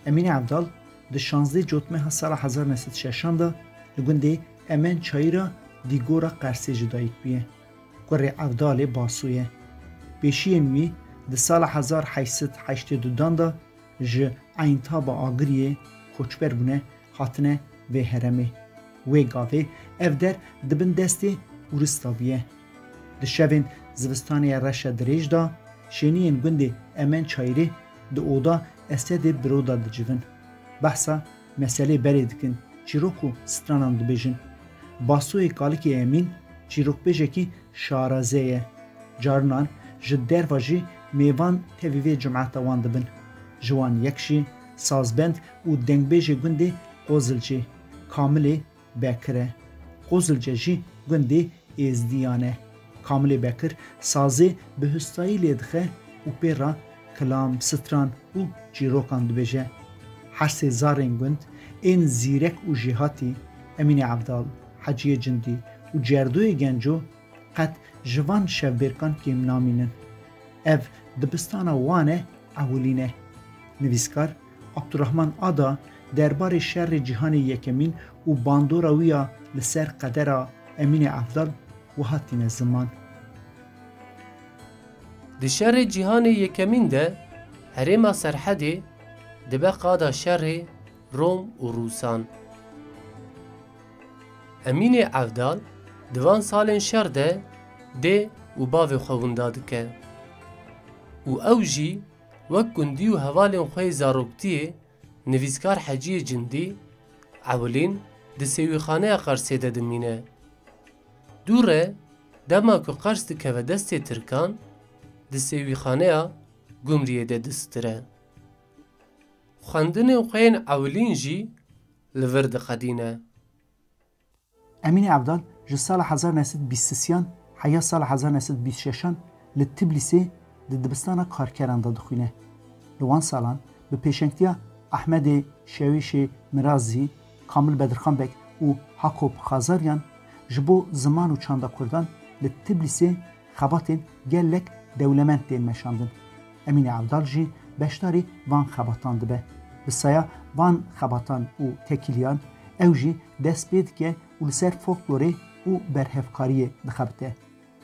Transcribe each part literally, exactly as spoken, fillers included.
Emînê Evdal di şazdeh Cotmeha sala hezar neh sed şeşan de li gundê Emen Çayîra Dîgora Qersê ji dayik bûye. Kurê Evdalê Baso ye. Pêşiyên wî di sala hezar heşt sed heştê û dudan de ji Eynî Taba Agiriyê koçber bûne, hatine vê herêmê. Wê gavê ev der di bin destê Urista bûye. Di şevên zivistanê ya reşa dirêj de şêniyên gundê Emen Çayîrê di oda Esedê Biro de dicivin. Behsa meselê berê dikin, çîrok û stranan dibêjin. Basoyê kalikê Emîn çîrokbêjekî şaraze ye. Carinan ji derve jî mêvan tevî vê cimeta wan dibin. Ji wan yek jî sazbend û dengbêjê gundê Qozilcê, Kamilê Bekir e. Qozilce jî gundê Êzdiyan e. Kamilê Bekir sazê bi hustayî lê dixe û pê re kilam, stran û çîrokan dibêje. Hersê zarên gund ên zîrek û jêhatî, Emînê Evdal, Heciyê Cindî û Cerdoyê Genco qet ji van şevbêrkan kêm namînin. Ev dibistana wan e, ewilîn e. Nivîskar Abdurrahman Ada derbarê şerê cîhanê yekemîn û bandora wî ya li ser qedera Emînê Evdal wiha tîne ziman. Di şerê cîhanê yekemîn de herêma Serhedê dibe qada şerê Rom û Rûsan. Emînê Evdal di van salên şer de dê û bavê xwe winda dike û ew jî wek gundî û hevalên xwe yê zaroktiyê nivîskar Heciyê Cindî ewilîn di sêwîxaneya Qersê de dimîne. Dû re dema ku Qers dikeve destê Tirkan, di sêwîxaneya Gumriyê de distire. Xwendinên xwe yên ewilîn jî li vir diqedîne. Emînê Evdal ji sala hezar neh sed bîst sisiyan heya sala hezar neh sed bîst şeşan li Tiblîsê di dibistana karkeran de dixwîne. Li wan salan bi pêşengtiya Ehmedê Şewêşê Mirazî, Kamil Bedirxan Beg û Hakop Xazaryan ji bo ziman û çanda kurdan li Tiblîsê xebatên gelek dewlemend tên meşandin. Emînê Evdal jî beşdarî van xebatan dibe. Bi saya van xebatan û tekîliyan ew jî dest pê dike û li ser folklorê û berhevkariyê dixebite.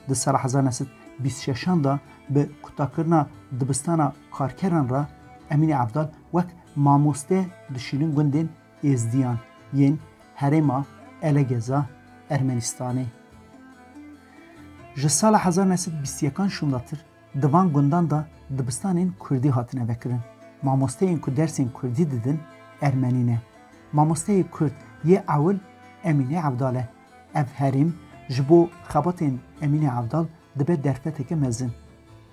Di sala hezar neh sed bîst şeşan de bi kutakirina dibistana karkeran re Emînê Evdal wek mamoste dişînin gundên Êzdiyan yên herêma Elegeza Ermenistanê. Ji sala hezar neh sed bîst yekan şûndatir di van gundan de dibistanên kurdî hatine vekirin. Mamosteyên ku dersên kurdî didin ermenî ne. Mamosteyê kurd yê ewil Emînê Evdal e. Ev herêm ji bo xebatên Emînê Evdal dibe derfeteke mezin.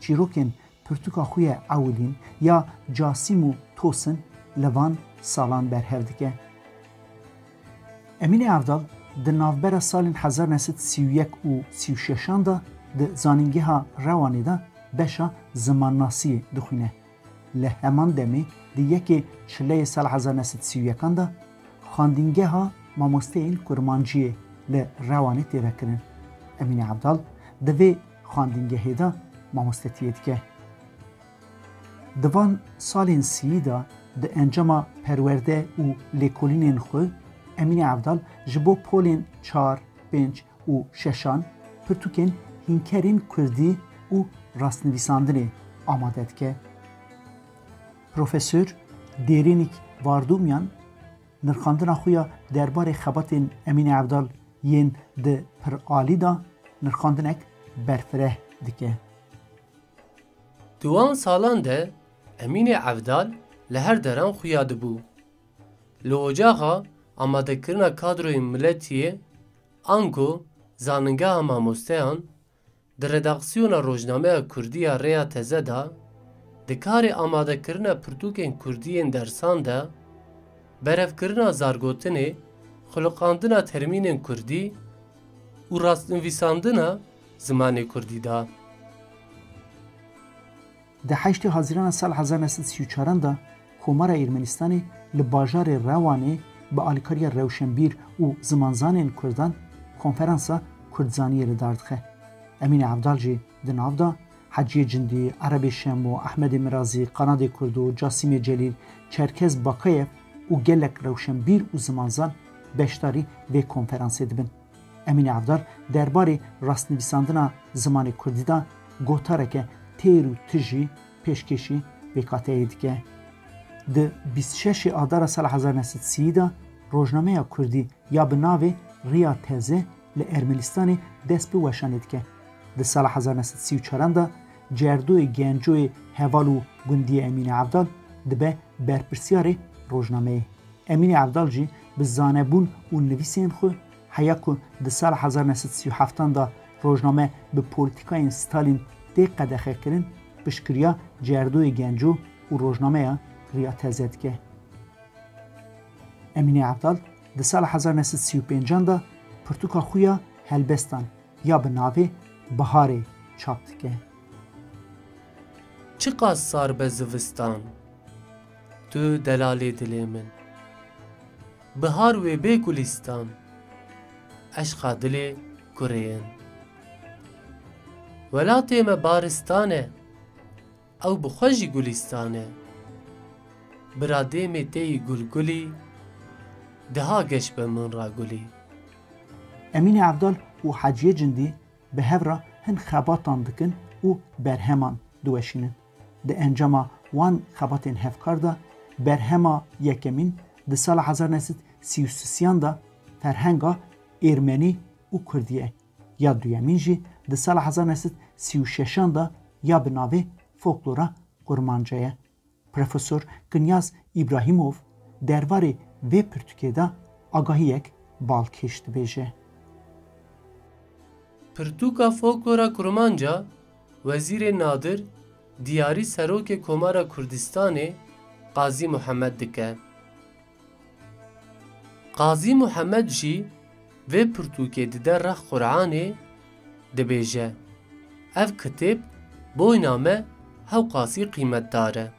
Çîrokên pirtûka xwe ya ewilîn ya Casîm û Tosin li van salan berhev dike. Emînê Evdal di navbera salên hezar neh sed sî û yek û sî û şeşan de di Zanîngeha Rewanê de beşa zimannasiyê dixwîne. Li heman demê di yekê Çileyê sala hezar neh sed sî û yekan de xwendîngeha mamosteyên Kurmanciyê li Rewanê tê vekirin. Emînê Evdal di vê xwendîngehê de mamostetiyê dike. Di van salên sîyî de di encama perwerde û lêkolînên xwe Emînê Evdal ji bo polên çar, pênc û şeşan pirtûkên hînkerên kurdî û rastnivîsandinê amade dike. Profesor Dêrênîk Vardûmyan nirxandina xwe ya derbarê xebatên Emînê Evdal yên di piralî de nirxandinek berfireh dike. Di wan salan de Emînê Evdal li her deran xuya dibû. Li ocaxa amadekirina kadroyên miletiyê, ango Zanîngeha Mamosteyan, di redaksiyona rojnameya kurdî ya Rêya Teze de, di karê amadekirina pirtûkên kurdî yên dersan de, berevkirina zargotinê, xuliqandina termînên kurdî û rastnivîsandina zimanê kurdî de. Di heştê Hazîrana sal hezar neh sed sî û çaran de Komara Ermenistanê li bajarê Rewanê bi alîkariya rewşenbîr û zimanzanên kurdan konferansa kurdzaniyê li dar dixe. Emînê Evdal jî di nav de. Heciyê Cindî, Erebê Şemo, Ehmedê Mirazî, Qanadê Kurdo, Casîmê Celîl, Çerkez Bakayev û gelek rewşenbîr û zimanzan beşdarî vê konferansê dibin. Emîne Evdal derbarê rastnivîsandina zimanê kurdî de gotareke têr û tijî pêşkêşî vê kateyê dike. Di bîst şeşê Adara sala hezar neh sed sî de rojnameya kurdî ya bi navê Riya Teze li Ermenistanê dest bi weşanê dike. Di sala hezar neh sed sî û çaran de Cerdoyê Gencoyê heval û gundiyê Emîne Evdal dibe berpirsiyarê rojnameyê. Emîne Evdal jî bi zanebûn û nivîsên xwe, heya ku di sala hezar neh sed sî û heftan de rojname bi polîtîkayên Stalîn tê qedexekirin, piştgiriya Cerdoyê Genco û rojnameya Riya Teze dike. Emîne Evdal di sala hezar neh sed sî û pêncan de pirtûka xwe ya helbestan ya bi navê Biharê çap dike. Çiqas sar be zivistan, tu delalê dilê min. Bihar wê bê gulîstan, eşqa dilê kurê yin. Welatê me baristan e, ew bi xwe jî gulîstan e. Bira dêmê tê yî gulgulî, diha geş be min ra gulî. Emîne Evdal û Heciyê Cindî bi hev re hin xebatan dikin û berheman diweşînin. Di encama wan xebatên hevkar de berhema yekemîn di sala hezar neh sed sî û sisiyan de ferhenga êrmenî û kurdî ye. Ya duyemîn jî di sala hezar neh sed sî û şeşan de ya bi navê Folklora Kurmanca ye. Profesor Kinyaz Îbrahîmov derbarê vê pirtûkê de agahiyek balkêş dibêje. Pirtûka Folklora Kurmanca Wezîrê Nadir diyarî Serokê Komara Kurdistanê Qazî Muhammed dike. Qazî Muhammed jî vê pirtûkê dide rex Quranê, dibêje, ev kitêb boyna me hewqasî qîmetdar e.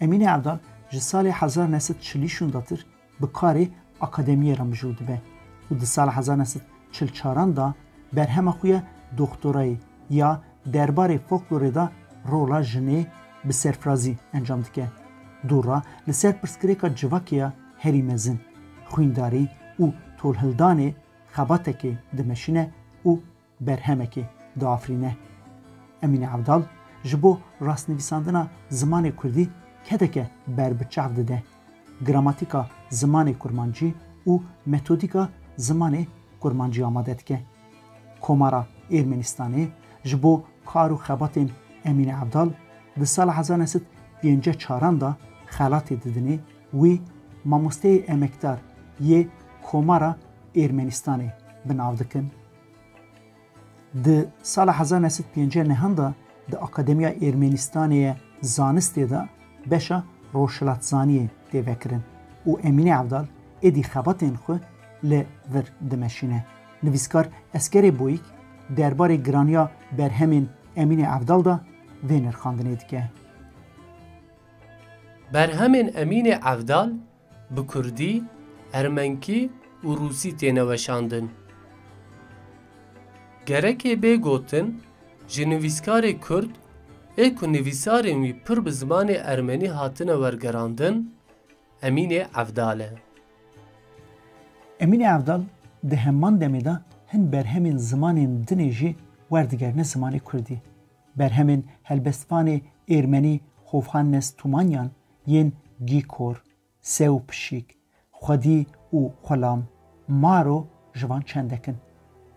Emîne Evdal ji salê hezar neh sed çilî şûndatir bi karê akademiyê re mijûl dibe û di sala hezar neh sed çil çaran de berhema xwe ya doktorayê ya derbarê folklorê de rola jinê bi serfirazî encam dike. Dû re li ser pirsgirêka civakê ya herî mezin, xwîndarî û tolhildanê xebatekê dimeşîne û berhemekê diafirîne. Emîne Evdal ji bo rastnivîsandina zimanê kurdî kedeke berbiçav dide. Gramatîka zimanê kurmancî û metodîka zimanê kurmancî amade dike. Komara Ermenistanê ji bo kar û xebatên Emîne Evdal di sala hezar neh sed pêncî çaran de xelatê didinê, wî mamosteyê emekdar yê Komara Ermenistanê bi nav dikin. Di sala hezar neh sed pêncî nehan de di Akademiya Ermenistanê ye Zanistê de beşa rojhilatzaniyê tê vekirin û Emîne Evdal êdî xebatên xwe li vir dimeşîne. Nivîskar Eskerê Boyîk derbarê giraniya berhemên Emîne Evdal de vê nirxandinê dike. Berhemên Emînê Evdal bi kurdî, ermenkî û rûsî têne weşandin. Gerekê bê gotin, ji nivîskarê kurd ê ku nivîsarên wî pir bi zimanê ermenî hatine wergerandin, Emînê Evdal e. Emînê Evdal di heman demê de hin berhemên zimanên dinê jî werdigerine zimanê kurdî. Berhemên helbestvanê êrmenî Hovhannes Tumanyan yên Gîkor, Sew Pişîk, Xwedî û Xulam, Maro ji van çendek in.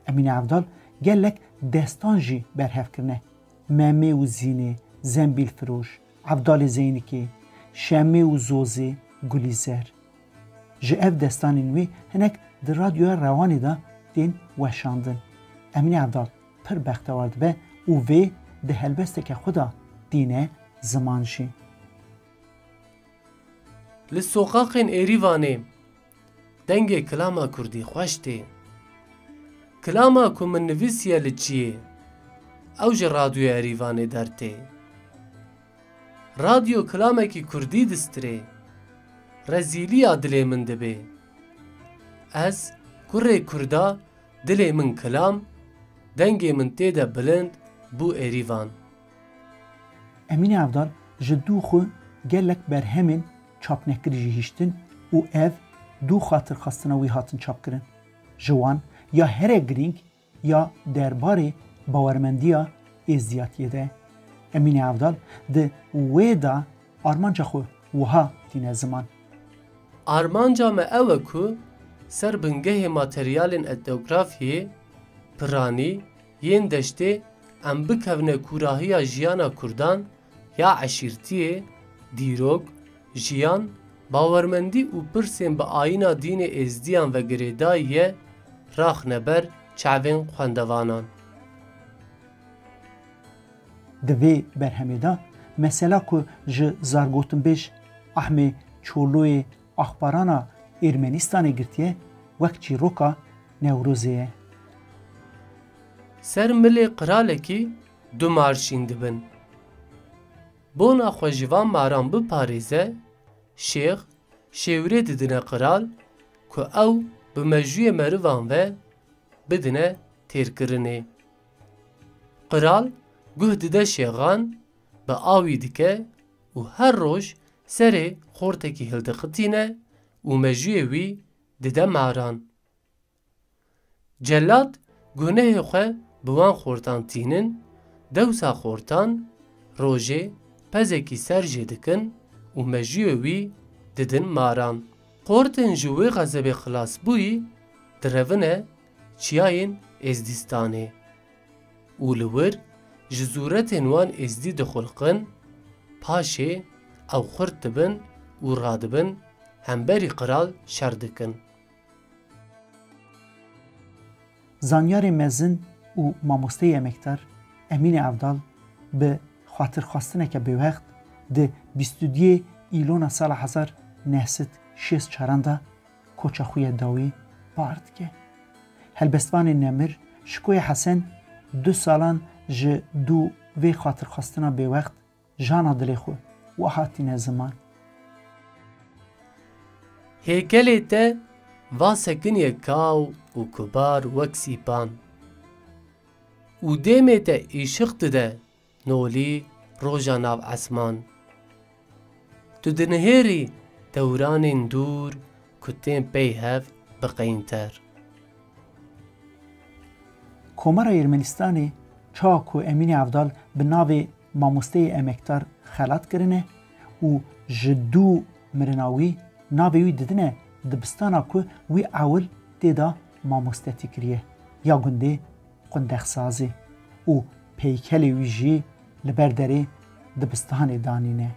Emîne Evdal gelek destan jî berhev kirine. Memê û Zînê, Zembîlfiroş, Evdalê Zeynikê, Şemê û Zozê, Gulîzer. Ji ev destanên wî hinek di Radyoya Rewanê de tên weşandin. Emîne Evdal pir bextewar dibe û vê di helbesteke xwe de tîne ziman jî. Li soqaqên Êrîvanê dengê kilama kurdî xweş tê. Kilama ku min nivîsiye li çiyê, ew ji Radyoya Êrîvanê dertê. Radyo kilamekî kurdî distirê, rezîliya dilê min dibê. Ez kurê kurda, dilê min kilam, dengê min tê de bilind bû Êrîvan. Emîne Evdal ji dû xwe gelek berhemên çapnekirî jî hiştin û ev du xatirxwestina wî hatin çapkirin. Ji wan ya here girîng ya derbarê bawermendiya êzdiyatiyê de. Emîne Evdal di wê de armanca xwe wiha tîne ziman. Armanca me ew e ku ser bingehê materyalên etnografiyê, piranî, yên deştê em bikevine kûrahiya jiyana kurdan ya eşîrtiyê, dîrok, jiyan, bawermendî û pirsên bi ayîna dînê êzdiyan ve girêdayî ye, raxine ber çavên xwendevanan. Di vê berhemê de mesela ku ji zargotinbêj Ahmê Çoloyê axparana Ermenistanê girtiye wek çîroka Newrozê ye. Ser milê qiralekî du mar şîn dibin. Bona xwe ji van maran biparêze, şêx şêwirê didine qiral ku ew bi mejûyê merivan ve bidine têrkirinê. Qiral guh dide şêxan, bi awî dike û her roj serê xortekî hildiqitîne û mejûyê wî dide maran. Cellat gunehê xwe bi wan xortan tînin, dewsa xortan rojê pezekî ser jê dikin û mejûyê wî didin maran. Xortên ji wê xezebê xilasbûyî direvine çiyayên Êzdistanê û li wir ji zûretên wan êzdî dixulqin, paşê ew xurt dibin û radibin hemberî qiral şer dikin. Zanyarê mezin û mamosteyê emekdar Emîne Evdal bi xatirxwestineke bêwext di bîst û duyê Îlona sala hezar neh sed şêst çaran de koça xwe ya dawî bar dike. Helbestvanê nemir Şikoyê Hesen du salan ji dû vê xatirxwestina bêwext jana dilê xwe wiha tîne ziman. Hêkelê te va sekiniye kaw û kubar wek sîpan û dêmê te îşiq dide nolî roja nav esman. Tu dinihêrî dewranên dûr ku tên pey hev bi qeynter. Komara Ermenistanê çawa ku Emînê Evdal bi navê mamosteyê emekdar xelat kirine û ji dû mirina wî navê wî didine dibistana ku wî ewil tê de mamostetî kiriye ya gundê Qundexsazê û peykelê wî jî li ber derê dibistanê danîne.